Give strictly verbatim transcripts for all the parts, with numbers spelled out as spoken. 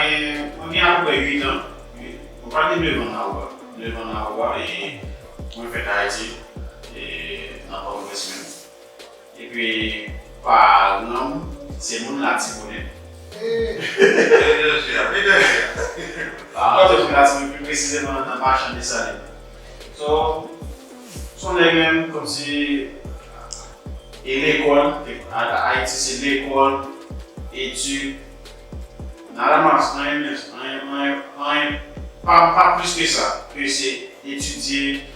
gen, mwen gen apepre uit an. Mwen pa gen nevan nan Aruba. Nevan nan Aruba, e mwen fèt Ayiti, e nan Pòtoprens menm. Epi, paran m, se moun Latibonit. Paran m se moun Latibonit, pi presizeman nan Machann Desalin. So, se yon nèg menm, kòmsi, e lekòl, Ayiti se lekòl, etid, nada mas, anyen, anyen, anyen, anyen, pa, pa plis ke sa, ke se etidye,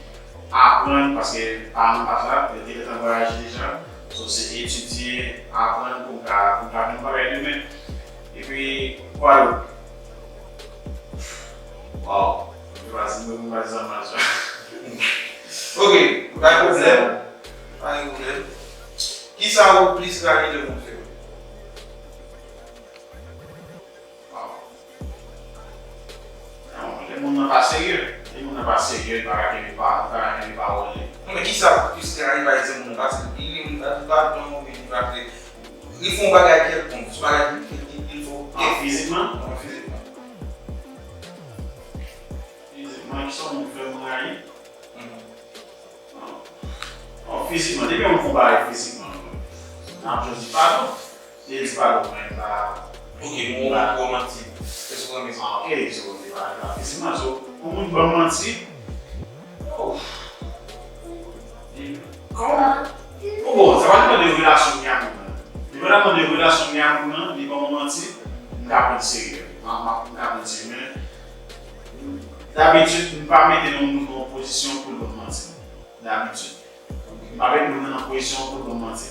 aprann, paske paran m pa t la, yo te gentan vwayaje deja. So, se etidye, aprann pou m ka, pou m ka vin yon bagay demen. Epi, kwa dòt? Wow! Mwen pa di, mwen pa di sa mal sa. Ok, pa gen pwoblèm. Pa gen pwoblèm. Kisa ou plis rayi lè moun fè w? Wow. Non, lè moun nan pa serye. Lè moun nan pa serye, li pa ka kenbe pa, li pa ka kenbe pawòl li. Non, men kisa ou plis rayi, pa egzanp, moun nan pa serye? Li, li, li pa di padon, oubyen li pa vle, li fè yon bagay kèlkonk, se yon bagay ki, ki, ki, ki fò. Ah, fizikman? Non, fizikman. Fizikman, kisa moun fè m rayi? Non, fizikman, depi yon moun fè yon bagay fizikman, n ap jwenn di padon. Li di padon, mwen pa. Ok, bon, ou manti. Èske ou renmen sa? Ah, ok, so, li pa, li pa fizikman, so, yon moun ban m manti. Oh. Kòman? Bon, bon, sa pa depann de relasyon m gen ak moun nan. Depandaman de relasyon m gen ak moun nan, li ban m manti, m ka pran l serye. M, m, m ka pran l serye, men dabitid, m pa mete yon moun nan yon pozisyon pou l ban m manti. Dabitid. M pa mete moun nan nan pozisyon pou l ban m manti.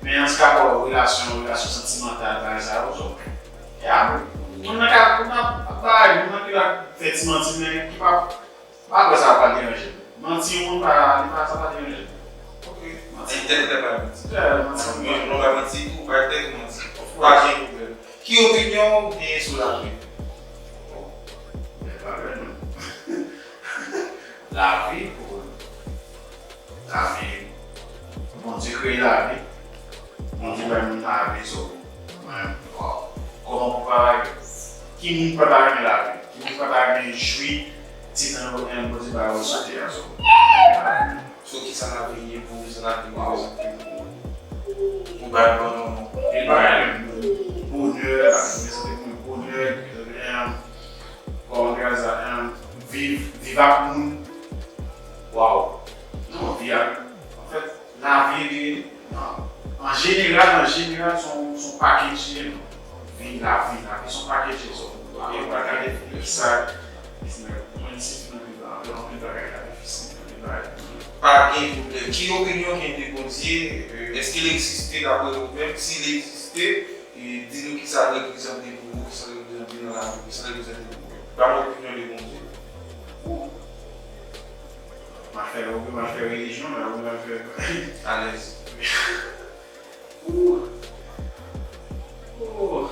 Men an se ka pa relasyon, relasyon santimantal, bagay sa yo, so. Ya, moun nan ka, moun nan ap bay, moun nan ki la fè ti manti, men ki pa, pa kwè sa pa deranje m. Manti yon moun pa, li pa, sa pa deranje m. Ok. Manti. Entèl pa manti. Yeah, manti. Mwen, mwen pa manti tou, pa entèl manti. Of course. Pa gen pwoblèm. Ki opinyon ou genyen sou lavi? Bon. Gen pwoblèm, non. Lavi, pou lavi, Bondye kreye lavi. Bondye bay moun lavi, so, mwen, kòman pou pa, ki moun pa ta renmen lavi? Ki moun pa ta renmen jwi ti tan yo, en, Bondye ba yo sou tè a, so. So, kisa lavi ye pou ou, sa lavi reprezante pou ou? Ou ba l bon non. Li pa renmen bonè, lavi reprezante pou mwen bonè, reprezante, en, kòman, grasa, en, viv, viv ak moun. Waw. Non, vi a, anfèt, lavi, li, an, an jeneral, an jeneral, se yon, se yon pakèt li ye, non. Vi, lavi, lavi, se yon pakèt li ye, so, ou pa ka defini sa, men mwen, se fin nan vi a, anpil, anpil bagay ka difisil, anpil bagay. Pa gen pwoblèm. Ki opinyon w gen de Bondye? Euh, èske l egziste dapre ou menm? Si l egziste, e, di nou kisa l reprezante pou ou, kisa l reprezante nan lavi w, kisa l reprezante pou ou. Ba mwen opinyon de Bondye. M a fè, ou m a fè relijyon la, ou m a fè. Alèz. Ooh. Ooh.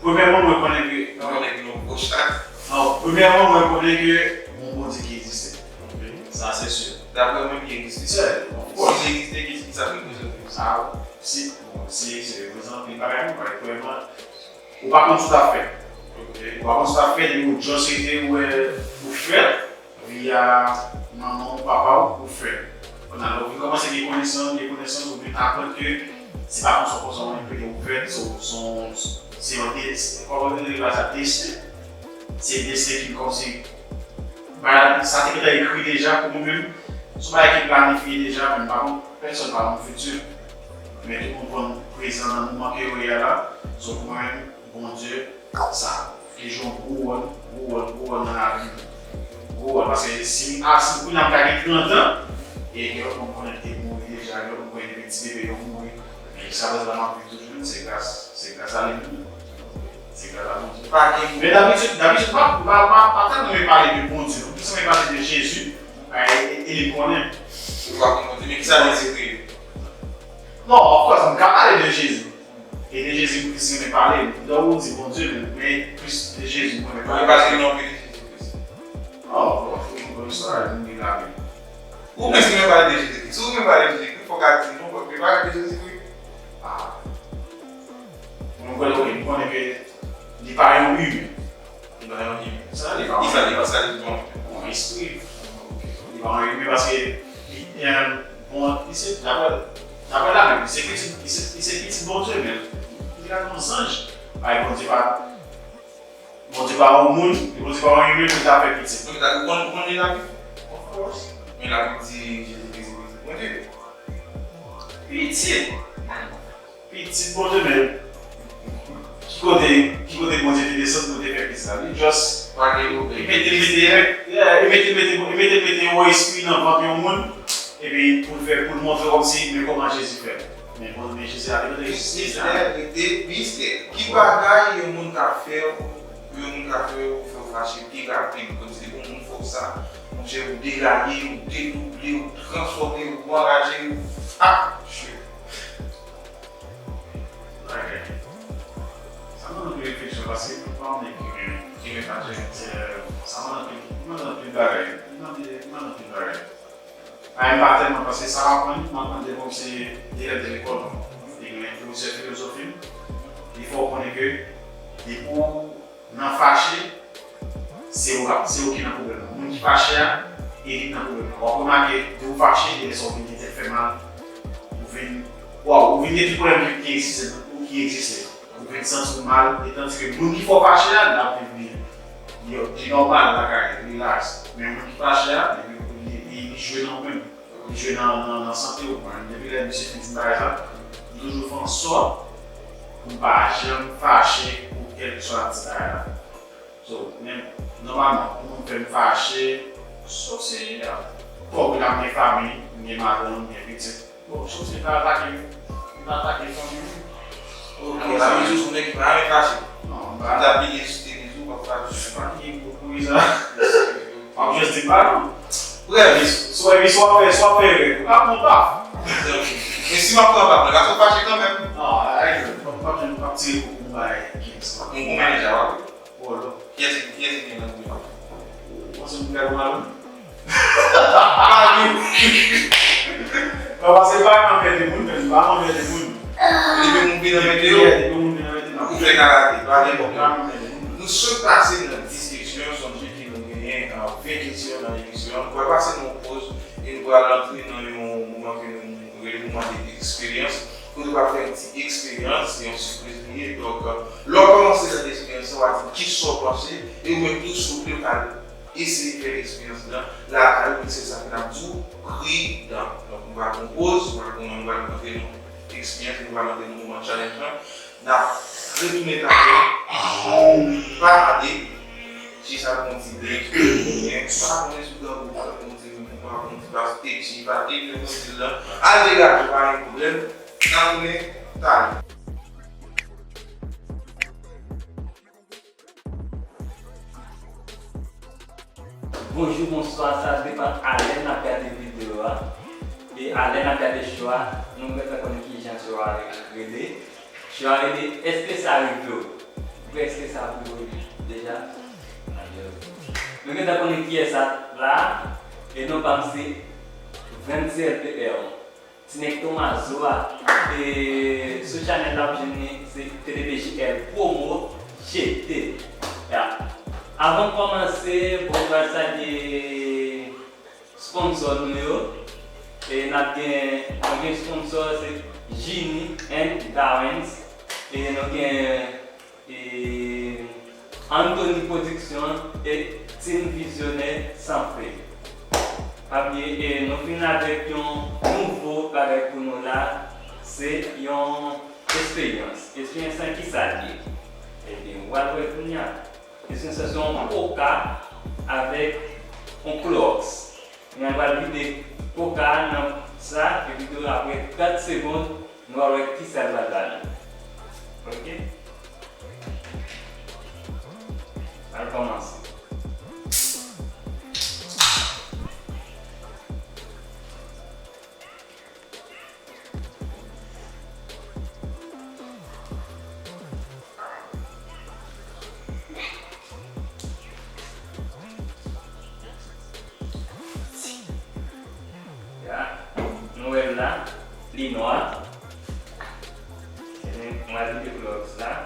Premyèman, mwen konnen ke. Mwen konnen ke nou gwo chat. Non, premyèman, mwen konnen ke gon Bondye ki egziste. Ok. Sa, se si. Daprè mwen, li egziste. Sè, of course. Si li egziste, ki, ki sa l reprezante? Sa, si, bon, si li egziste, li reprezante anpil bagay, men, premyèman, ou pa konn sa w t ap fè. Ok. Ou pa konn sa w t ap fè, depi ou just rete, ou, ou fè. Via manman w, papa w, ou fè. Kounye a, lè w vin kòmanse gen konesans, gen konesans, ou vin aprann ke se pa konsa, konsa, ou vin plede ouvè, se, se, se yon de-, se, kòman yo rele bagay sa, desten. Se desten ki kòmsi, bagay, sa te gentan ekri deja pou mwen menm. Se yon bagay ki planifye deja, men pa konn, pèsonn pa konn fiti. Men tout moun konn prezan nan moman ke yo ye a la. So, pou mwen menm, Bondye, sa, li jwe yon gwo wòl, gwo wòl, gwo wòl nan lavi m. Gwo wòl, paske si m, a, si kounye a m ta gen trant an, e gen lòt moun konnen ki te mouri deja, gen lòt moun konnen depi ti bebe yo mouri. Men jiskaprezan la m ap viv toujou, se gras, se gras a li menm. Se gras a Bondye. Pa gen. Men dabitid, dabitid, m pa, m pa, m pa, pa tèlman renmen pale de Bondye, non. M plis renmen pale de Jezi, e, e, e li konnen. Ou pa konn Bondye, men kisa Bondye kreye? Non, of course, m ka pale de Jezi. E de Jezi m plis renmen pale. Lè ou di Bondye, men, men plis de Jezi m renmen pale. Ou pale de non de Jezi Kris. Oh, bon, fò m konn istwa, m li Labib. Ou plis renmen pale de Jezi Kris. Si ou renmen pale de Jezi Kris, fò w ka di non, fò w pale de Jezi Kris. Ah. Mwen kwè, ok, m konnen ke li pa yon imen. Li pa yon imen. Sa, li pa yon imen. Li pa yon imen. Yon espri. Li pa yon imen paske li, em, bon, li se, daprè, daprè Labib, li se pitit, li se, li se pitit Bondye, men li ka yon zanj. Ay, Bondye pa, Bondye pa yon moun, Bondye pa yon imen pou li ta fè pitit. Ou konn, ou konn li Labib? Of course. Men Labib di Jezi Kris se pitit Bondye. Pitit. Pitit Bondye, men ki kote, ki kote Bondye te desann pou te fè pitit la? Li just, li mete, mete, yeah, li mete, mete, li mete, mete yon espri nan vant yon moun, epi pou l fè, pou l montre kòmsi, men kòman Jezi fè. Men bon, men Jezi la te egziste deja. Mistè, rete mistè. Ki bagay yon moun ka fè, yon moun ka fè w, fè w fache pi rapid? Kòmsi depi yon moun fè w sa, monchè, ou deraye, ou dedouble, ou transfòme, ou anraje, ou, ah, shit. Ok. Sa mande anpil refleksyon, paske mwen pa yon nèg ki renmen, ki renmen fè, sa mande anpil, mande anpil bagay. Mande, mande anpil bagay. A, m pa tèlman, paske sa m aprann, m aprann depi m se elèv de lekòl. Te gen pwofesè filozofi m, li fè w konnen ke depi w nan fache, se ou k ap, se ou ki nan pwoblèm nan. Moun ki fache a, Elit nan pwoblèm nan. W ap remake, lè ou fache, gen lè sa ou vin gen tèt fè mal, ou vin, waw, ou vin gen tout pwoblèm ki, ki egziste, ou ki egziste. Ou vin santi w mal, e tandis ke moun ki fè w fache a, l ap viv byen. Li, li nòmal lakay li, li relax. Men moun ki fache a, li, li, li, li jwe nan ou menm. Li jwe nan, nan, nan sante w. Mwen, depi lè misye fin di bagay sa, m toujou fè an sòt pou m pa janm fache pou kèlkeswa l ap di bagay la. So, men, nòmalman, pou moun fè m fache, sof si, ah, kòm m gen fanmi, m gen madanm, m gen pitit. Bon, sof si l ta atake m, li ta atake fanmi m. Ok, sa vle di ou se yon nèg ki pa renmen fache. Non, m pa. M ta pile sou teniz ou, w ap fache. Pa gen gwo kouri sa. M ap just di pa non. Brèf. Si w, si w ap fè, si w ap fè erè, ou ka pran baf. Men si m ap pran baf, mwen pa twò fache kanmenm. Non, ay, m ap, m ap, m ap tire kou pou m bay Kings. Ou, ou mennen djab, wi. Wòlò. Kiyès, kiyès ki gen nan goumen? Ou panse m gade w mal, wi? Pa gen. Non, paske pa nan mède moun, men pa nan mède moun. Depi moun vin nan mède yo, depi moun vin nan mède, non. Ou fè karate, pa gen pwoblèm. Pa nan mède moun. Nou sot pase nan diskisyon, sonje ke nou genyen, ah, ven kesyon nan emisyon an. Nou pral pase nan yon poz e nou pral antre nan yon moman ke nou rele moman de eksperyans. Kote w pral fè yon ti eksperyans, se yon sipriz li ye. Donk, lè w kòmanse nan eksperyans lan, w a di m kisa w panse, e ou menm tou, si w vle, w ka eseye fè eksperyans lan lakay ou, men se sa ke n ap di w, pridan. Donk, nou pral pran poz, nou pral pran, nou pral antre nan eksperyans, nou pral antre nan moman challenge lan. N ap retounen talè, pa ale, jis al pran ti drink, oubyen, pa konnen sou grangou, al pran ti, pa pran ti pastèk, ti pate, men mwen di l lan, al degaje w, pa gen pwoblèm, n ap tounen talè. Bonjou, bonswa, sa depann a lè n ap gade videyo a. E a lè n ap gade show a, nou gentan konnen kijan show a rele. Show a rele, èske sa rive w? Ou kwè èske sa rive w deja? Nou gentan konnen kiyès la, e non pa m se Venn C L P R. Ti nèg Tomazo a, e sou chanèl la w ap jwenn li, se T D B J L Promo G T. Ya. Avan n kòmanse, bon, nou pral salye sponsò nou yo. E n ap gen, nou gen sponsò, se Genie and Dawens. E nou gen e Anthony Production e Team Vizyonè San Fake. Pa bliye, e nou fin avèk yon nouvo bagay pou nou la, se yon eksperyans. Eksperyans lan, kisa l ye? Ebyen, w al wè kounye a. Eksperyans lan se yon koka avèk yon klowòks. Mwen pral vide koka a nan sa, epi tou apre trant segonn, nou pral wè kisa l pral ba nou. Oke? Al kòmanse. Ya, nou wè l la, li nwa. Ebyen, mwen al vide klowòks la.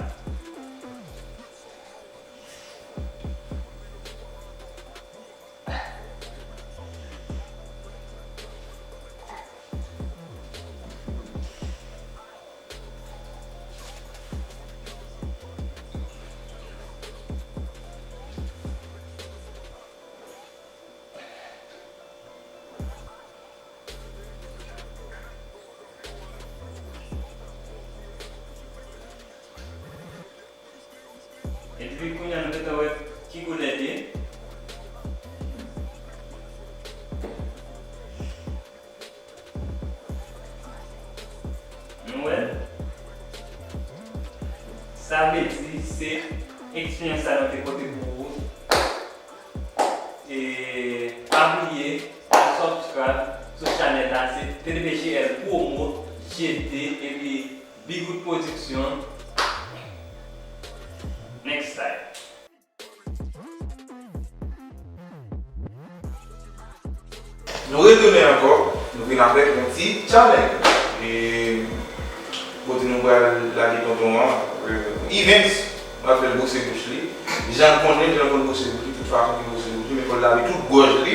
Epi kounye a nou gentan wè ki koulè l ye. Nou wè? Sa vle di se eksperyans sa nou te pote pou ou. E pa bliye, al subscribe sou chanèl la, se T D B J L Promo G T epi Bigoud Production. Next time. Nou retounen ankò, nou vin avèk yon ti challenge. E kote nou pral lage tonton an, e, Evens, nou pral fè l bwose bouch li. Jan l konnen, jan l konn bwose bouch li, tout fason li bwose bouch li, men fò l lave tout gòj li.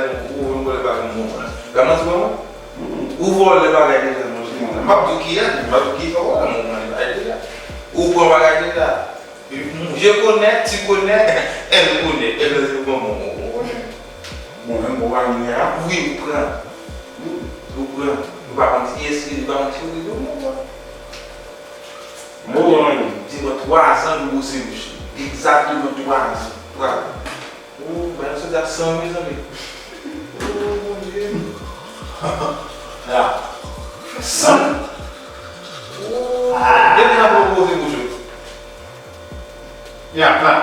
lè nou, ou menm vòlè bagay moun. Gade manti pou mwen. Ou vòlè bagay deja, monchè. M p ap di w kiyès, m p ap di w ki fè w vòlè, men ou vòlè bagay deja. Ou pran bagay deja. Je connais, tu connais, elle connaît. Elle se bon, bon, bon, bon. Bon, menm bon bagay, wi, ou pran. Ou pran. Ou pa konn si eskize, ou pa konn si ou rive, ou pran. Bon, bon, se bon, twa zan nou bwose bouch li. Egzakteman twa zan. Twa zan. Ou, bagay nou soti a san, mezanmi. Oh, Bondye. Ya. San. Oh, depi nan pou poze bouch ou. Ya, la.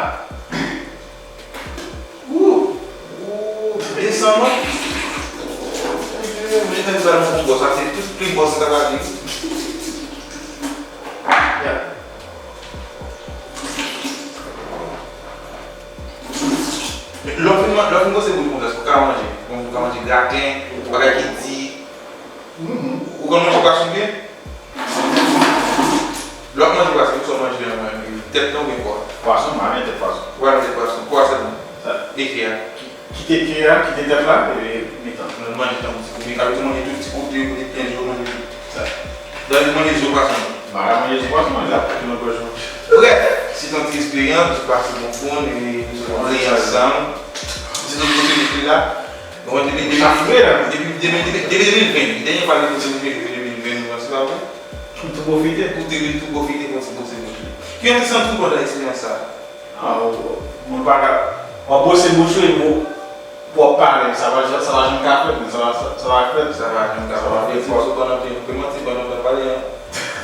Ou, ou, desann, non? Bondye, mwen te di sa nan fon bò, sa se tout pli bò sa ta pale. Ya. Lè w fin, lè w fin bwose bouch konsa, èske w ka manje? Bon, ou ka manje graten, bagay ki di. Ou konn manje pwason byen? Lè w ap manje pwason, ki sa w manje an premye? Tèt lan oubyen kò a? Pwason, m pa renmen tèt pwason. Ou pa renmen tèt pwason, kò a sèlman? Sa. E kè a? Kite kè a, kite tèt la, e mitan. Mwen manje tankou ti kote, ka tou manje tout ti kote, kote pyen yo, manje tout. Sa. Dayè, manje zo pwason. M pa ka manje zo pwason, manje la pou nan gòj mwen. Brèf, se yon ti eksperyans, nou pase bon fon, e nou sot li ansanm. Se tout kote nou te la. Bon, depi, depi, depi, depi, depi de mil ven, dènye fwa nou te de mil ven, nou panse pa vre? Ou tou pwofite? Ou te vin tou pwofite, bon, se bon, se bon. Ki yon ti santi w pandan eksperyans sa a? Ah, ou, ou pa ka, w ap bwose bouch ou epi w ap pale, sa va, sa va janm ka fèt, men sa va, sa, sa va fèt. Sa va janm ka fèt. Sa va fèt. Fòs ou pandan te, ou te manti pandan w t ap pale an.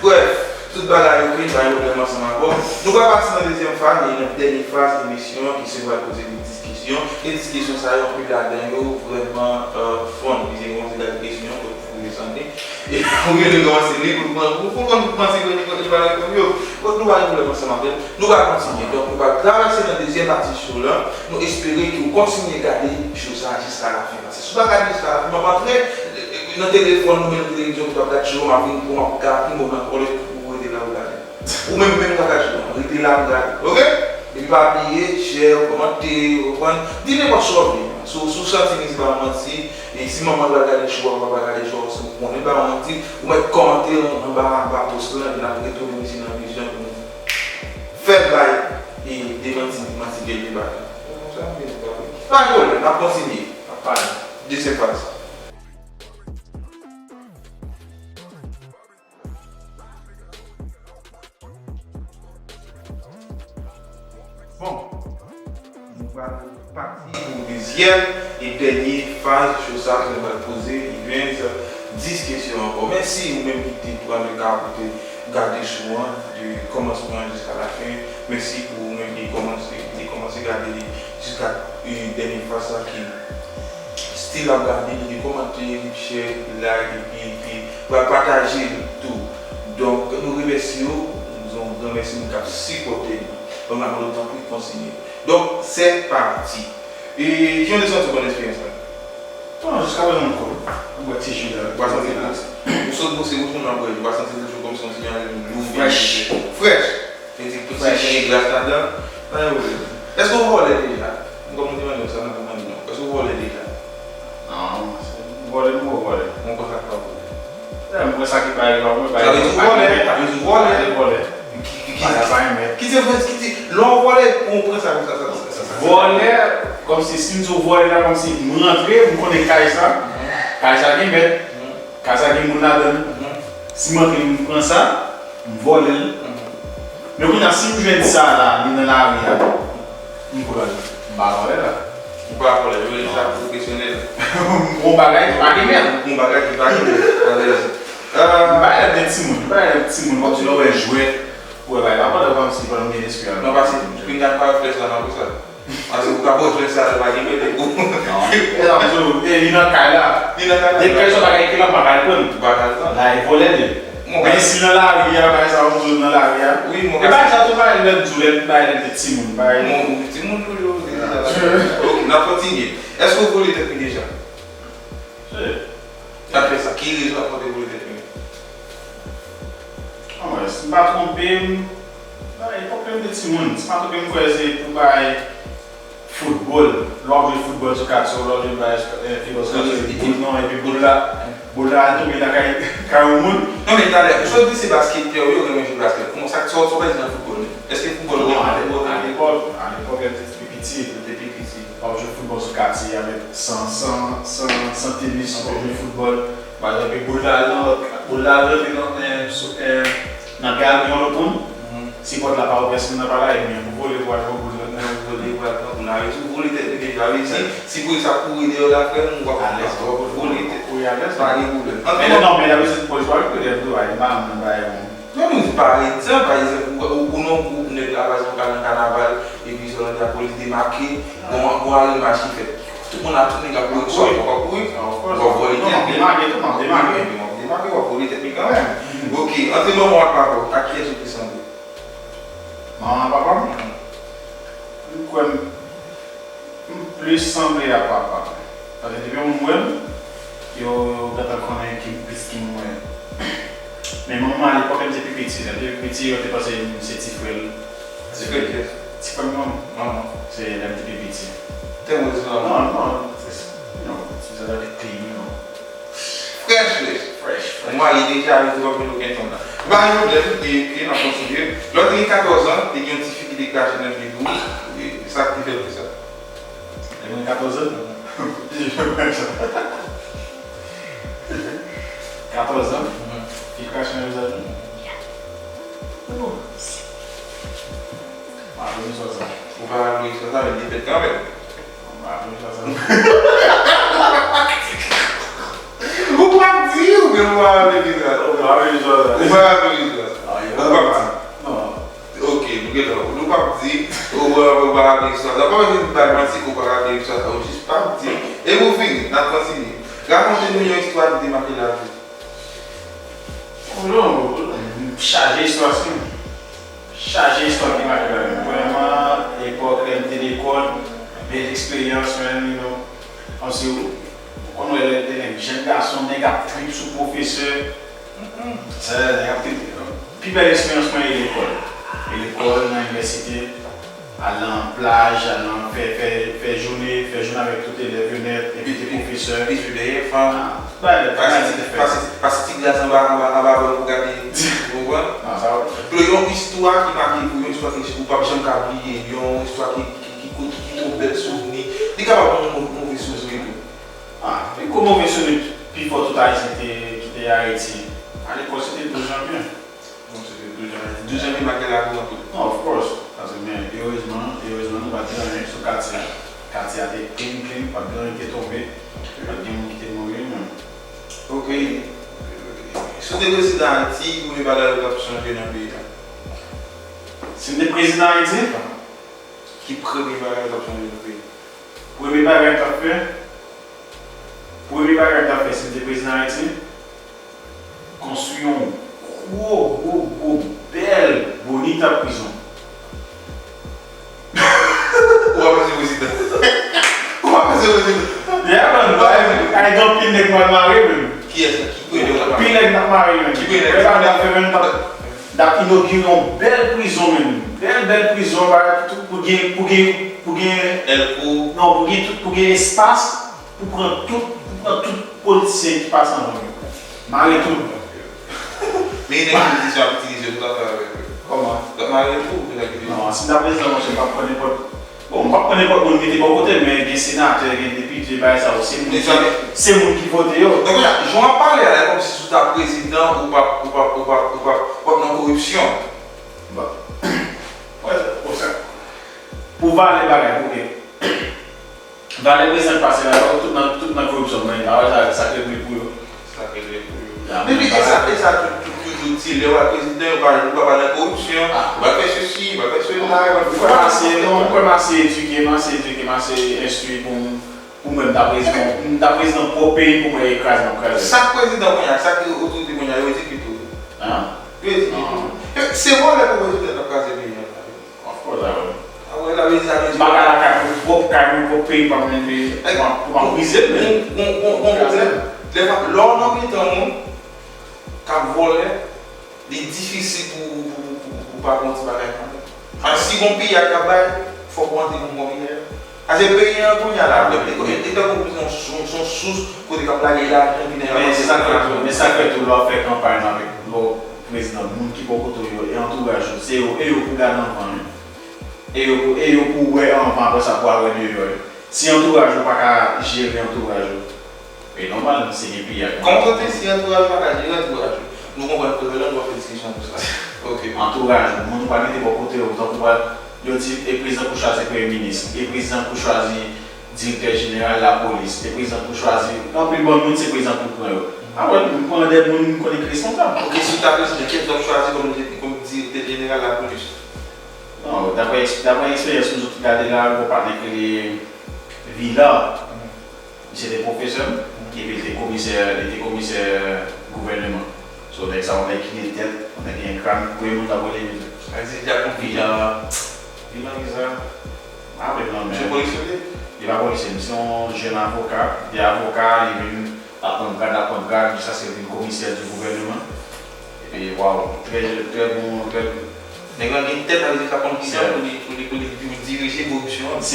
Brèf, tout bagay oke, pa gen pwoblèm ansanm avè w. Nou pral pase nan dezyèm faz, e nan dènye faz emisyon an, ki se pral poze de diskisyon. E diskisyon sa yo, anpil ladan yo vrèman, euh, fon. Ki se yon ti gade kesyon, kot pou desann li. E pou rele kòmanse li, pou l pran, pou, pou l konn kòmanse li, kote l pral reponn yo. Bon, nou pa gen pwoblèm ansanm avè l. Nou pral kontinye. Donk, nou pral travèse nan dezyèm pati show la. Nou espere ke w kontinye gade show sa a jiska lafen. Paske si w pa gade jiska lafen, m ap antre, Nan telefòn ou menm televizyon ou t ap gad show, m ap vin pran, m ap gad, m ap gad, olye pou ou rete la ou gade. Ou menm, menm pa gad show, rete la ou gade. Oke? Epi pa bliye, share, kòmante, ou konprann? Di nenpòt sa w vle. Si w, si w santi misye pa manti, e si manman l pa gade show a, papa pa gade show a, si w konnen l pa manti, ou mèt kòmante anba, anba post lan, epi n ap retounen misye nan vizyon pou nou fè l bay e demanti manti ke l te bay. Sa m vin di w la wi. Pa gen pwoblèm, n ap kontinye. N ap pale. Dezyèm faz. Bon, nou pral pati pou dezyèm e dènye faz show sa ke nou pral poze Evens dis kesyon ankò. Mèsi ou menm ki te pran le ka pou te gade show an de kòmansman jiska la fen. Mèsi pou ou menm ki kòmanse, ki te kòmanse gade li jiska, e, dènye faz sa ki still ap gade, li te kòmante, li share, li like, epi, epi pral pataje li tou. Donk, nou remèsye w, nou di w yon gran mèsi moun k ap sipòte nou. Donk, n ap mande w tanpri kontinye. Donk, c'est parti. E, kijan w te santi w pandan eksperyans la? Bon, jiska prezan m cool. M bwè ti ji la. Ou pa santi w, ou sot bwose bouch ou nan bwè, ou pa santi toujou kòmsi yon ti jan lou? Fresh. Fresh. Vle di tout se jen e gras ladan. Pa gen pwoblèm. Èske w vòlè deja? M kòm m te mande w sa, m ap mande w ankò. Èske w vòlè deja? Non, se vòlè m poko vòlè. Mwen konn sa k pa vòlè. Lè m pran sa ki pa gen pa mwen, pa gen mèt. Sa vle di w vòlè, sa vle di w vòlè. Pa gen vòlè. Ki, ki, ki, ki, ki se vre, ki se, lè w vòlè, ou pran sa, sa, sa, sa, sa, sa. Vòlè, kòmsi, si m di w vòlè la, kòmsi m rantre, m konnen kay sa, kay sa gen mèt. Kay sa gen moun ladan l. Si m antre m pran sa, m vòlè l. Men kounye a, si m jwenn sa la, li nan lari a, m pran l. M pa vòlè la. Ou pa vòlè, yo rele sa pwofesyonèl. M pran yon bagay ki pa gen mèt. M pran yon bagay ki pa gen mèt. Alèz. M pa rele de timoun, m pa rele de timoun, kòmsi lè w wè jwèt, ou wè bagay. Pa pandan kòmsi pandan m gen lespri a. Non, paske kounye a, pa fè sa, nan pou sa. Paske ou ka pran jwèt sa, li pa gen mèt pou. Non. E sa m di w, e li nan kay la. Li nan kay la. Depi kay sa pa gen kle, m pa ka al pran l. Ou pa ka al pran l. La, e vòlè li. Men si nan lari a, pa egzanp, m di w nan lari a. Wi, mwen. E pa sa tou, pa lè m di w, lè m pa lè m te timoun, pa. Mwen, ou te timoun toujou, ou te deja la. Ok, n ap kontinye. Èske ou vòlè tèt mi deja? Sa fè sa. Ki rezon a fè w te vòlè tèt mi? Anmwey, si m pa twonpe m, nan epòk lè m te timoun, si m pa twonpe m, m kwè se pou bay foutbòl. Lè w ap jwe foutbòl sou katye w, lè w ap jwe bay, eh, foutbòl sou katye w, epi boul non, epi boul la, boul la al tonbe lakay, kay yon moun. Non, men talè, ou sot di se basketè, yo renmen jwe baskèt. Kòman sa, sa, sa w pa di nan foutbòl menm? Èske foutbòl ou renmen jwe? Non, alepòk, alepòk, lè m te pi piti. Lè w te pi piti. W ap jwe foutbòl sou katye avèk san, san, san, san tenis, w ap jwe foutbòl. Pa egzanp, epi boul la al nan lòt, boul la al rantre nan, eh, sou, eh, nan kay yon lòt moun. Si pòt la pa ouvè, si moun nan pa la, ebyen, ou vole pou al pran boul nan. Ou vole pou al pran boul la. Wi, si w vole tèt li deja, wi, si, si polis ap kouri dèyè w la, frè m, ou ap, w ap vole tèt. Kouri alèz. Pa gen pwoblèm. Men non, men la, se polis pa kouri dèyè m tou, ay, m pa renmen bagay moun. Non, nou di pa egzanp, pa egzanp, ou, ou, ou nan gwoup nèg la, pa egzanp, ou ka nan kanaval, epi sèlman drapo li demake, gon, gon arenaj ki fèt. Tout moun ap tounen, ap kouri, swa ou pa kouri, ou pa vòlè tèt li. Non, m ap demake tou, m ap demake. Ou ap demake, w ap vòlè tèt li kanmenm. Ok, antre manman w ak papa w, ak kiyès ou plis sanble? Manman ak papa m? M kwè m M plis sanble a papa m. Paske depi yon moun wè m, yo, yo gentan konnen ki, plis ki mwen. Men manman, alepòk, lè m te pi piti, lè m te pi piti, yo te panse m se ti frè l. Ti frè kiyès? Ti frè m manman. Manman. Se lè m te pi piti. Te mwen di manman. Non, non, se, non, se sa te clean, non. Fresh, fresh. Fresh, fresh. Mwen ale deja, ale di w ap jwenn okenn fanm la. Ba yo lè, e, e, n ap kontinye. Lè w te gen katòz an, te gen yon ti fi ki te krache nan figi w. E, sa ki te fè w fè sa? Lè mwen katòz an? Katòz an? Fi krache nan vizaj mwen? Bon. M pa konn istwa sa. Ou pa konn istwa sa, men li fèt kanmenm. Ou p ap di, oubyen ou pa raple istwa sa? Ou pa raple istwa sa. Ou pa raple istwa sa. Ou p ap di. Non. Ok, nou gentan. Nou p ap di, ou pa, ou pa raple istwa sa. Pa bezwen bay manti ke ou pa raple istwa sa. Ou jis p ap di. E pou fini, n ap kontinye. Rakonte nou yon istwa ki te make lavi w. Oh non, m chaje istwa, si. Chaje istwa ki make lavi m. Premyèman, epòk lè m te lekòl, bèl eksperyans, man, you know. Kòmsi ou, Konn wè lè, lè nèg, jèn gason, nèg ap trip sou pwofesè. Sa, nèg ap trip. Pi bèl eksperyans mwen e lekòl. E lekòl, nan inivèsite, al nan plaj, al nan fè, fè, fè jounen, fè jounen avèk tout elèv yo nèt, envite pwofesè. Plis pi bèl fanm. Bagay, bagay, se te fè. Pase, pase ti glas anba, anba, anba bò pou gade. Ou konprann? Non, sa w. Pou yon istwa ki make pou yon istwa ki ou p ap janm ka bliye, yon istwa ki, ki, ki, ki, ki twò bèl souvni. Li kapab yon mo-, move souvni tou. Ah, pi gwo move souvni pi fò tout Ayisyen te kite Ayiti. A lekòl, se te douz janvye. Bon, se te douz janvye. Douz janvye make lavi w anpil. Non, of course. Paske, men, erezman, erezman, nou pa t gen anyen sou katye a. Katye a te clean, clean, pa t gen anyen ki te tonbe. Pa t gen moun ki te mouri, men. Ok. Ok, ok. Si w te prezidan Ayiti, ki premye bagay ou t ap chanje nan peyi a? Si m te prezidan Ayiti? Ki premye bagay ou t ap chanje nan peyi a? Premye bagay m t ap fè? Premye bagay m t ap fè si m te prezidan Ayiti, konstwi yon gwo, gwo, gwo, bèl, bonita prizon. Ou pa panse prezidan? Ou pa panse prezidan? Yeah, man, ay, ay, gen anpil nèg m ap mare, menm. Kiyès la? Ki premye nèg w ap mare? Anpil nèg m ap mare, menm. Ki premye nèg? Wè, bagay ap fè menm, m ap, m ap inogire yon bèl prizon, menm. Bèl, bèl prizon, bagay, pou, pou gen, pou gen, pou gen, non, pou gen tout, pou gen espas. Pou pran tout, pou pran tout politisyen ki pase anvan yo. Mare tout. Men gen nèg ki di sa ap itilize pou ta fè avèk yo. Kòman? L ap mare yo tou, pou nèg ki di. Non, si m ta prezidan, monchè, m p ap pran nenpòt. Bon, m p ap pran nenpòt moun mete bò kote l, men gen senatè, gen depite, bagay sa yo, se moun ki, se moun ki vote yo. Donk, kounye a, jan w ap pale a la, e kòmsi si w ta prezidan, ou p ap, ou p ap, ou p ap, ou p ap, ou p ap nan koripsyon. Bon. Wè, pou sa. Pou valè bagay, pou ke. Valè prezidan k pase la, tout nan, tout nan koripsyon, men pa wè sa, sa k regle pou yo. Sa k regle pou yo. Men pi, e sa, e sa tou, tou, toujou di, lè w al prezidan, yo pa, yo pa pale de koripsyon, yo pa fè sesi, yo pa fè sela, yo pa fè sela. Ou pa ase, non, mwen kwè m ase edike, m ase edike, m ase enstwi pou m, pou mwen m ta prezidan, m ta prezidan pwòp peyi m pou mwen e kraze m ap kraze. Sa k prezidan kounye a, sa k otorite kounye a, yo edike tou. Hein? Yo edike tou. Se vòlè pou prezidan k ap kraze peyi a. Of course, I will. Ah ouais, la, men sa, men m pa ka lakay mwen, pwòp kay mwen, pwòp peyi pa m, men pou m ap brize l, men. Gon, gon, gon, gon pwoblèm. Lè w nan mitan moun k ap vòlè, li difisil pou, pou, pou, pou, pou pa gon ti bagay kanmenm. Paske si gon piyay k ap bay, fòk ou antre pou gon piyay. Paske peyi an kounye a la, e, e, e tankou se yon, se yon, se yon sous kote k ap lage lajan ki nan. Men se sa k fè tou, men sa k fè tou lè w ap fè kanpay avèk, lè w prezidan, moun ki bò kote w yo, e antouraj ou, se yo, e yo pou gade anvan, wi. E yo pou, e yo pou wè anvan, apre sa pou al wè deyò yo. Si antouraj ou pa ka jere antouraj ou, e nòmal, se gen piyay. Kòman w te si antouraj ou pa ka jere antouraj ou? Nou konprann klè la, nou pa fè diskisyon pou sa. Ok. Antouraj ou, moun ou pral mete bò kote w, tankou pral, yo di, e prezidan pou chwazi premye minis, e prezidan pou chwazi direktè jeneral lapolis, e prezidan pou chwazi, anpil bann moun, se prezidan pou pran yo. A wè, nou pran de moun nou konnen ki responsab. Ok, si w ta prezidan, kiyès w t ap chwazi kòm, kòm direktè jeneral lapolis? Non, daprè eks-, daprè eksperyans nou sot gade la, gon patnè k rele Vila, misye te pwofesè m, epi l te komisè, li te komisè gouvèneman. So, nèg sa, yon nèg ki gen tèt, yon nèg ki gen kràn, premye moun t ap rele misye. Sa vle di, li t ap konn Vila. Vila, kisa? M pa rapele non, men. Se polisye li? Li pa polisye, misye se yon jèn avoka, li te avoka, li vin L ap pran grad, l ap pran grad, jiskaske l vin komisè di gouvèneman. Epi, waw, trè, trè bon, trè. Nèg la gen tèt, sa vle di l ka konn kijan pou li, pou li, pou li, pou li dirije koripsyon an.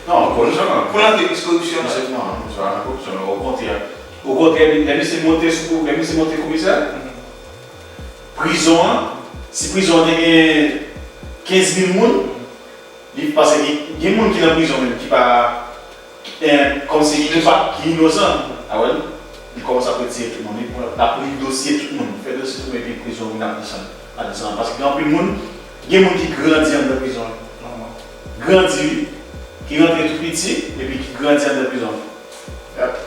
Non, koripsyon non. Pou l antre plis koripsyon nan. Misye, non, misye pa nan koripsyon non. Okontrè, okontrè, lè misye monte sou, lè misye monte komisè, prizon an, si prizon an te gen kenz mil moun, Li, paske gen, gen moun ki nan prizon menm ki pa, eh, kòmsi ki pa, ki inosan. A wè, li kòmanse ap retire tout moun, li pran, l ap li dosye tout moun, fè dosye tout moun, epi prizon vin ap desann, ap desann. Paske gen anpil moun, gen moun ki grandi anndan prizon. Grandi, wi, ki rantre tou piti, epi ki grandi anndan prizon. Yep.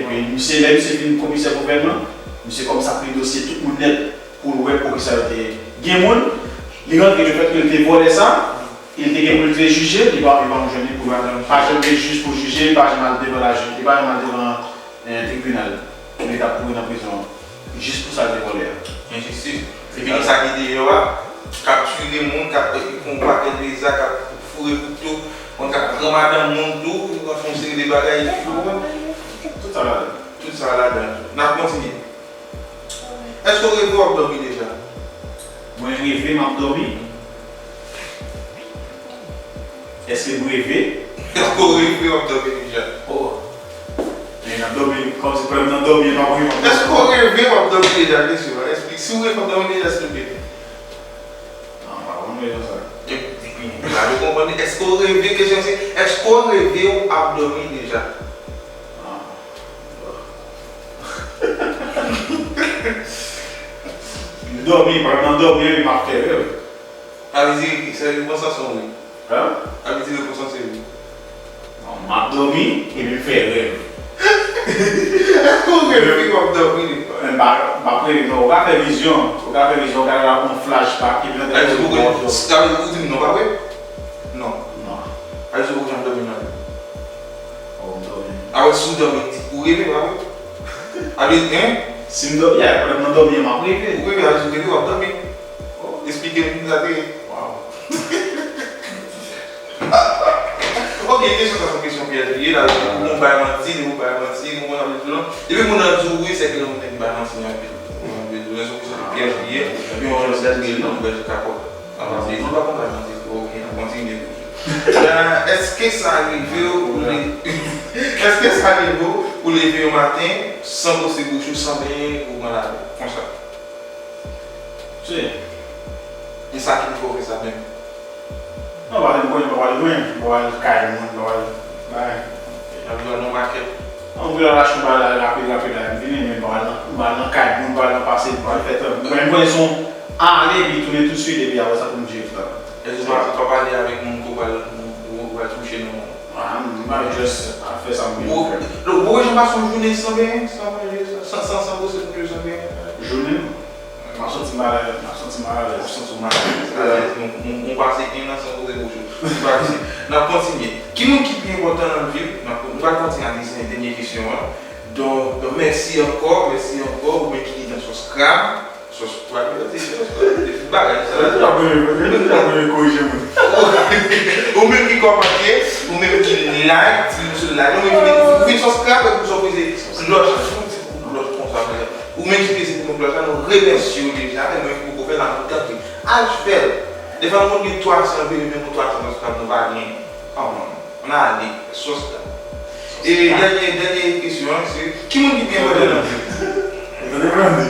Epi misye, lè misye vin komisè gouvènman, misye kòmanse ap li dosye tout moun nèt pou l wè poukisa yo te. Gen moun, li rantre, lefètke l te vòlè sa, li te gen pou l te jije, li pa, li pa jwenn li pou l pa janm gen jij pou jije, li pa janm al devan lajis, li pa janm al devan, eh, tribinal. Li t ap kouri nan prizon an. Jis pou sa l te vòlè a. Enjistis. Epi gen sa ki deyò a, k ap tire moun, k ap, epi fè yon pakèt deza, k ap foure kouto, moun k ap pran madanm moun tou, k ap fè yon seri de bagay, ou konprann? Tout sa ladan. N ap kontinye. Èske w reve w ap dòmi deja? Mwen reve m ap dòmi? Èske m reve? Èske w reve w ap dòmi deja? Oh. Men n ap dòmi, kòmsi pandan m nan dòmi, m ap reve m ap dòmi. Èske w reve w ap dòmi deja, kesyon an? Èske si w reve w ap dòmi deja, silvouplè? Non, m pa konn rezon sa. Epi, la, nou konprann. Èske w reve? Kesyon se, èske w reve w ap dòmi deja? Ah. M dòmi, pandan m dòmi, m ap fè rèv. Sa vle di, se repons lan se yon wi. Hein? Sa vle di repons lan se wi. Bon, m ap dòmi, epi m fè rèv. Èske w reve w ap dòmi defwa? Men m pa, m pa prevle, non, ou ka fè vizyon, ou ka fè vizyon, ou ka wè yon flashback, epi nan tèt ou, ou wè yon lòt. Sa vle di, ou di m non, pa vre? Non. Non. Sa vle di, ou janm dòmi nan vi w? Oh, m dòmi. Alò, si w dòmi, ou reve, pa vre? Sa vle di, hein? Si m dòmi, yeah, pandan m nan dòmi an, m ap reve. Ou reve, sa vle di, ou reve, w ap dòmi. Oh, esplike m kisa te ye. Wow. Ok, kesyon sa se yon kesyon pyèj li ye, la, depi moun bay manti, depi moun bay manti, moun konn ap di non. Depi moun nan di w wi, se ke moun nan bay manti anpil. Moun nan di w se yon kesyon de pyèj li ye, epi yon lòt moun di l non, bèl kapòt. Avanse, nou pa konn bay manti, ok, n ap kontinye toujou. Èske sa rive w pou le-, èske sa rive w pou leve yon maten san bwose bouch ou, san benyen, ou pran lavi, konsa? Se. E sa ki te fè w fè sa menm? Non, paske m konnen m pa pral lwen, m pa pral kay moun, m pa pral bay. N ap jwe nan makèt. Non, m pral achte yon bagay la, rapid, rapid la, m vini, men m pa pral nan, m pa pral nan kay moun, m pa pral nan pase, m pa pral fè tan. Mwen, m konnen se yon ale, epi tounen tousuit, epi apre sa pou m jere tan. Èske w pa, pa pale avèk moun ke w pral, ou, ou pral touche non? Ah, m pa just ap fè sa m vle fè. Ou, ou jan pase yon jounen san benyen, san manje, san, san, san bwose bouch ou, san benyen? Jounen? M ap santi m alèz, m ap santi m alèz. W ap santi w mal alèz. Alèz, nou, nou, nou pase en an san poze bouch ou. Se pa vre. N ap kontinye. Ki moun ki pi enpòtan nan vi w? N ap, nou pral kontinye ak dènye kesyon an. Donk, donk, mèsi ankò, mèsi ankò. Ou menm ki nan sòs krab, sòs krab, se sòs krab, se tout bagay, sa la. Ou menm ki kòmante, ou menm ki like, ti moun sou like, ou menm ki vin sòs krab, epi w sòs krab, klòch, klòch konsa, frè. Ou menm ki peze pou nou klòch la, nou remèsye w deja, e mwen ki poko fè l, n ap tanpri. Al fè l. Defwa nou konn gen twa san abone, men pou twa san sòs krab nou pa gen. Kòman? Ann ale, sòs krab. E dènye, dènye kesyon an, se, ki moun ki pi enpòtan nan vi w?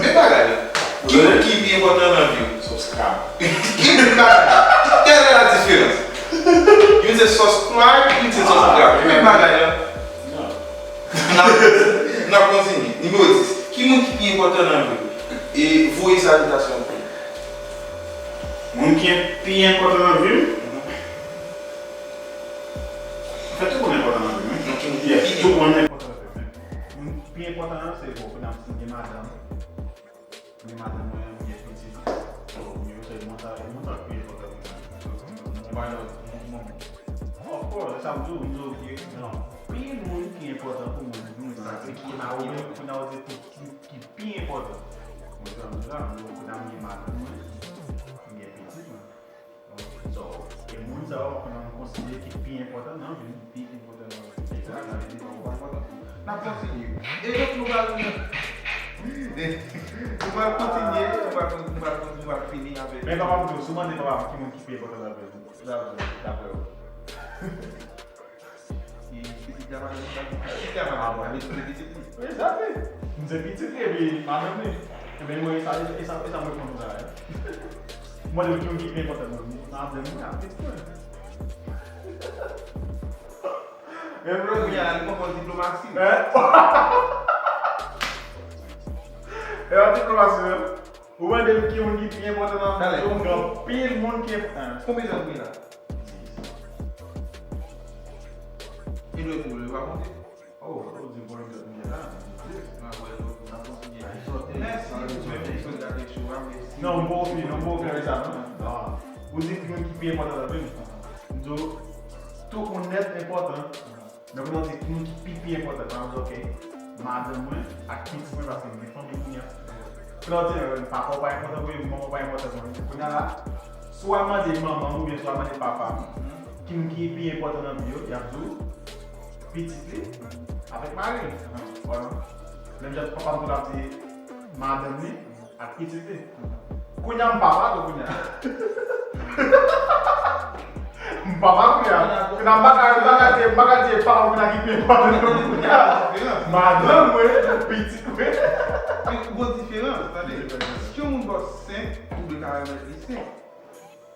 Men bagay la. Ki moun ki pi enpòtan nan vi w? Sòs krab. Ki moun bagay la? Quelle est la différence? Youn se sòs krab, youn se sòs krab. Men bagay la. N ap, n ap kontinye. Nimewo dis. Ki moun ki pi enpòtan nan vi w? E voye salitasyon pou li. Moun ki pi enpòtan nan vi m? Mhm. Anfèt, tout moun enpòtan nan vi m, wi. Non, ki moun ki pi enpòtan? Tout moun enpòtan nan vi m. Moun ki pi enpòtan an, se bon, kounye a m gen madanm. Men madanm mwen an, m gen pitit. So, men yo sèlman sa, e moun sa ki pi enpòtan pou mwen. Mwen pa nan, mwen, mwen, of course, se sa m di w, m di w, non. Anpil moun ki enpòtan pou mwen, moun sa ki, ki, kounye a w di ki, ki pi enpòtan. Mwen sa m di la, m di w, kounye a m gen madanm mwen, m gen pitit mwen. So, e moun sa yo, kounye a m konsidere ki pi enpòtan nan vi m, pi enpòtan nan vi m. Sa vle di, nou pa enpòtan. N ap kontinye. E donk, nou pral, nou pral kontinye, nou pral, nou pral, nou pral fini avèk. Men papa m di w, si w mande papa m ki moun ki pi enpòtan nan vi l, sa vle di, daprè w. E pitit la, madanm, pitit la, madanm, a, mwen, pitit li. Wi, sa vle. M se pitit li, epi madanm li. Ebyen, mwen, e sa, e sa, e sa mwen konn la. Mwen, ki moun ki pi enpòtan nan vi m? Madanm mwen ak pitit mwen. Men mwen, kounye a, li pran pòz diplomasi. Hein? E yon diplomasi, hein? Ou mande m ki moun ki pi enpòtan nan vi m, gen anpil moun ki enpòtan. Konbyen zan ou gen la? Dis. E dwe pou ou, yo pa konte? Oh, ou di bon, lòt moun la, dis. N ap wè lòt, n ap kontinye. Mèsi pou bèl epizòd gade show a, mèsi. Non, m poko fini, non, m poko fini sa, non. Non. Ou di ki moun ki pi enpòtan nan vi m? M di w, tout moun nèt enpòtan. Men kounye a w di ki moun ki pi, pi enpòtan, pa egzanp, ok, madanm mwen ak pitit mwen, paske m gen fanmi kounye a. Kounye a w di, eh, papa w pa enpòtan pou li, manman w pa enpòtan pou li. Kounye a la, si w al mande manman m oubyen si w al mande papa m, ki moun ki pi enpòtan nan vi yo, y ap di w, pitit li avèk mari l. Menm jan papa m tou ap di madanm li ak pitit li. Kounye a m papa tou kounye a. M papa kounye a. Kounye a m pa ka, m pa ka di, m pa ka di papa m kounye a ki pi enpòtan kounye a. Madanm mwen, pitit mwen. Men ou gon diferans, tande. Si yon moun ba w senk, ou dwe ka remèt li senk.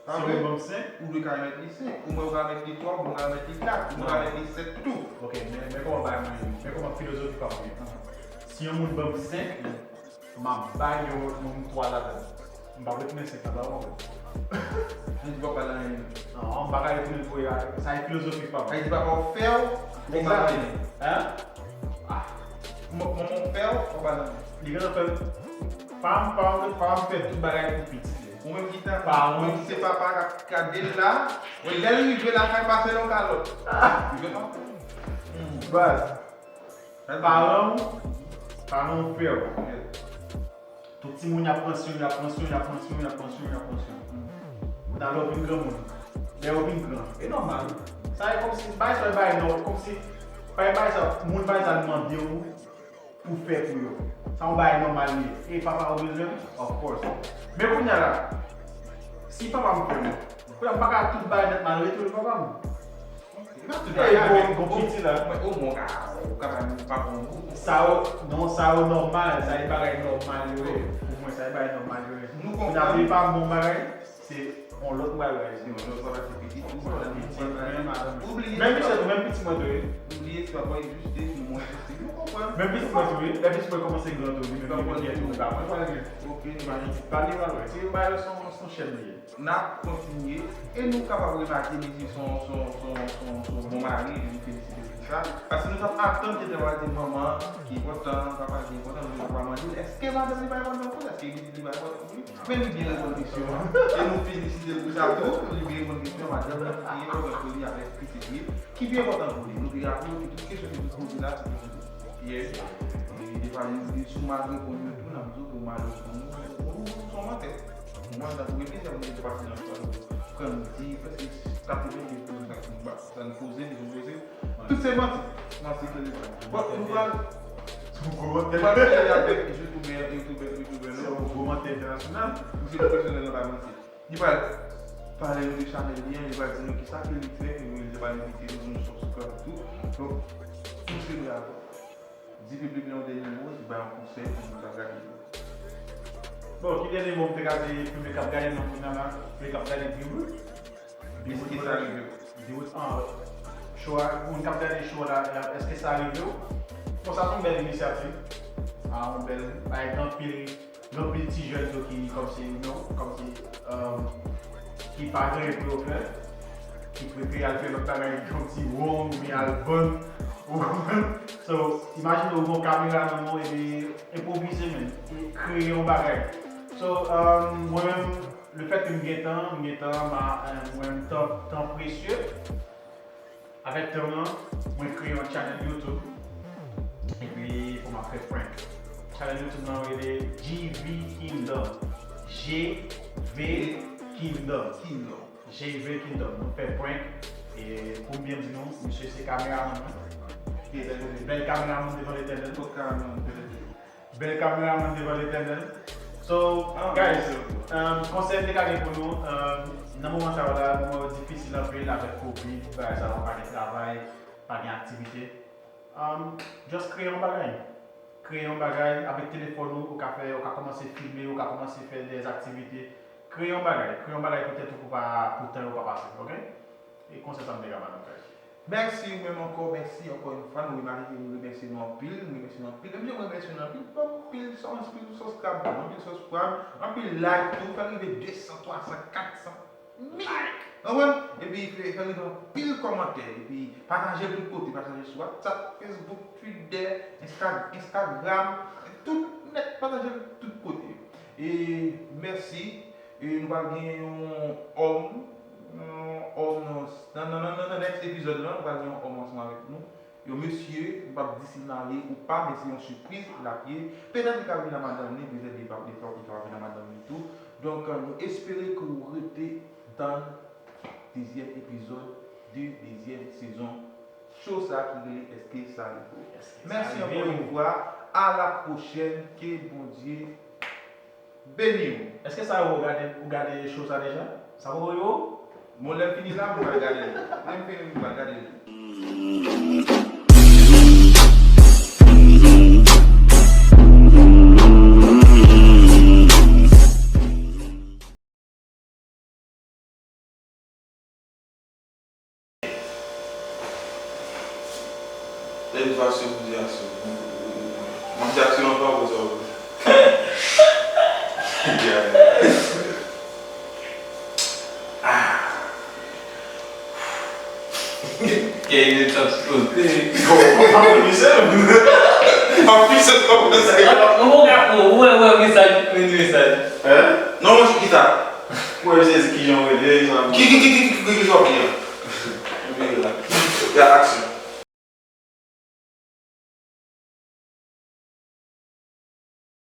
Si yon moun ban m senk, ou dwe ka remèt li senk. Ou mwen ou ka remèt li twa, ou mwen ou ka remèt li kat, ou mwen ou ka remèt li sèt tou. Ok, men men kòman bagay mwen ye, men kòman filozofi pa m ye. Si yon moun ban m senk, m ap bay yon moun twa ladan l. M p ap retounen senk la, sa w konprann? Li di w ap bay l anyen menm. Non, m pa ka retounen pou sa e filozofi pa m. Sa vle di papa w fè w, ou pa bay anyen. Hein? Ah, manman w fè w, ou pa bay anyen. Li gentan fè pa m, pa m, pa m fè tout bagay pou pitit li. Ou menm ki tan, Paran. Ou menm ki se papa k ap gade l la, lè l rive lakay pase l yon kalòt. Li fè pa. Baz, paran w, paran w fè w. Tout timoun y ap pran swen, y ap pran swen, y ap pran swen, y ap pran swen, y ap pran swen. Kounya lè w vin granmoun, lè w vin gran, e nòmal. Sa e kòmsi bagay sa yo bagay nò, kòmsi bagay bagay sa, moun bagay sa mande w pou fè pou yo. Sa yon bagay nòmal li ye. E papa w bezwen, of course. Men kounya la, si papa m fè m, kounya m pa ka tout bagay nèt mal retounen papa m. E pa tout E bagay, bon, men bon piti la. Mwen, omwen, ou ka, ou ka ba nou pa bon gou. Sa yo, non, sa yo nòmal, sa e bagay nòmal yo ye. Pou mwen, sa e bagay nòmal yo ye. Nou Pou konprann. n ap pa bon bagay, se yon lòt bagay. Se yon lòt bagay, se pitit ou, madanm ou, Pitit mwen, madanm mwen. Ou bliye Menm se misye pa- tou, menm pitit mwen tou ye. Ou bliye se papa w egziste, se mwen egziste. Nou konprann. Menm pitit mwen tou ye. Lè pitit mwen kòmanse gran tou, li menm li gen tou, pa mwen. Ok, nou Li pa li pa lwen. Se yon bagay, se yon, se yon chèn li ye. N ap kontinye e nou kapab remake misye se yon, se yon, se yon, se yon, se yon bon mari, nou felisite l pou sa. Paske nou t ap atann ke te va di manman ki enpòtan, papa ki enpòtan, nou pa mande l èske madanm li pa enpòtan pou li, èske pitit li pa enpòtan pou li. Men li byen reponn kesyon an. E nou felisite l pou sa tou, li byen reponn kesyon an, madanm li byen enpòtan pou li avèk pitit li. Ki byen enpòtan pou li, nou te raple w ke tout kesyon ke nou poze la, se kesyon de pyèj. E defwa, li, li sou mal reponn yo tou, n ap di w ke w mal reponn yo, ou, ou, ou se yon mantè. Mwen, tankou gen plizyè moun ki te pase nan istwa yo, pran di, prèske katrevenkenz pou san sa ki ba, sa n poze, li vin poze. Tout se manti. Manti ke li. Bon, nou pral. Se yon gwo mantè. Nou pral fini avèk youtubè, youtubè, youtubè, Se non? Yon gwo mantè entènasyonal. Misye pwofesyonèl nan pa manti. Li pral pale nou de chanèl li an, li pral di nou kisa ke li fè, ke li pral envite nou, nou subscribe tou. Donk, nou se prè avè w. Di piblik la yon dènye mo, epi bay yon konsèy pou moun k ap gade yo. Bon, ki dènye mo m te ka di piblik k ap gade m nan kounye a la, piblik k ap gade Biwood? Èske sa rive w? Biwood, ah, show a, moun k ap gade show la, èske sa rive w? Bon, sa se yon bèl inisyativ. Ah, yon bèl, bay anpil, anpil ti jèn yo ki kòmsi, you know, kòmsi, um, ki pa gen anyen pou yo fè, ki prefere al fè lòt bagay, yon ti wonm, oubyen al vann, ou konprann? So, imajine w gen yon kamera nan men w, epi enpwovize, men, e kreye yon bagay. So, um, mwen menm, le fèt ke m gen tan, m gen tan, ma, euh, mwen menm, tan, tan presye. Avèk tan an, mwen kreye yon channel YouTube. Epi pou m ap fè prank. Channel YouTube nan rele G V Kingdom. G V Kingdom. Kingdom. G V Kingdom. Nou fè prank. E pou m byen di nou, misye se kameramann mwen. Bèl kameramann devan Letènèl. Bèl kameramann devan Letènèl. So, guys, um, konsèy m te ka gen pou nou, um, nan moman sa yo la, moman yo difisil anpil avèk covid, bagay sa yo, pa gen travay, pa gen aktivite. Um, just kreye yon bagay. Kreye yon bagay avèk telefòn ou, ou ka fè, ou ka kòmanse filme, ou ka kòmanse fè dè aktivite. Kreye yon bagay, kreye yon bagay pou tèt ou pou pa, pou tan yo pa pase, ok? E konsèy sa m te ka ba nou, guys. Mèsi ou menm ankò, mèsi ankò yon fwa, nou remake ke nou remèsye nou anpil, nou remèsye nou anpil, menm jan mwen remèsye nou anpil, anpil sòs, anpil sòs krab, anpil sòs krab, anpil like tou, fè rive de san, twa san, kat san, mil. Konprann? Epi fè, fè rive anpil kòmantè, epi pataje l tout kote, pataje sou WhatsApp, Facebook, Twitter, Insta-, Instagram, tout nèt, pataje l tout kote. E mèsi. E nou pral gen yon òm, yon òm nan, nan, nan, nan, nan next epizòd lan, nou pral gen yon òm ansanm avèk nou. Yon mesye, m p ap di si l marye ou pa, men se yon sipriz l ap ye. Petèt li ka vin ak madanm li, petèt li p ap, li p ap, li ka vin ak madanm li tou. Donk, nou espere ke w rete tann dezyèm epizòd de dezyèm sezon Show sa ki rele Èske sa rive w? Mèsi ankò yon fwa. A la pwochèn. Ke Bondye beni w. Èske sa rive w gade, ou gade show sa deja? Sa poko rive w? Bon, lè m fini la, m pral gade l. Lè m fini, m pral gade l. Lè m di aksyon, m di aksyon. M ap di aksyon ankò apre sa. Ah. Kè li t ap sote. Bon, m ap fè misye. M ap fè misye kòmanse. Mwen, mwen, mwen, mesaj, mwen, mesaj. Hein? Non, mwen, kita. Mwen, sezi kijan w rele, sa. Ki, ki, ki, ki, ki, ki, ki, ki, ki,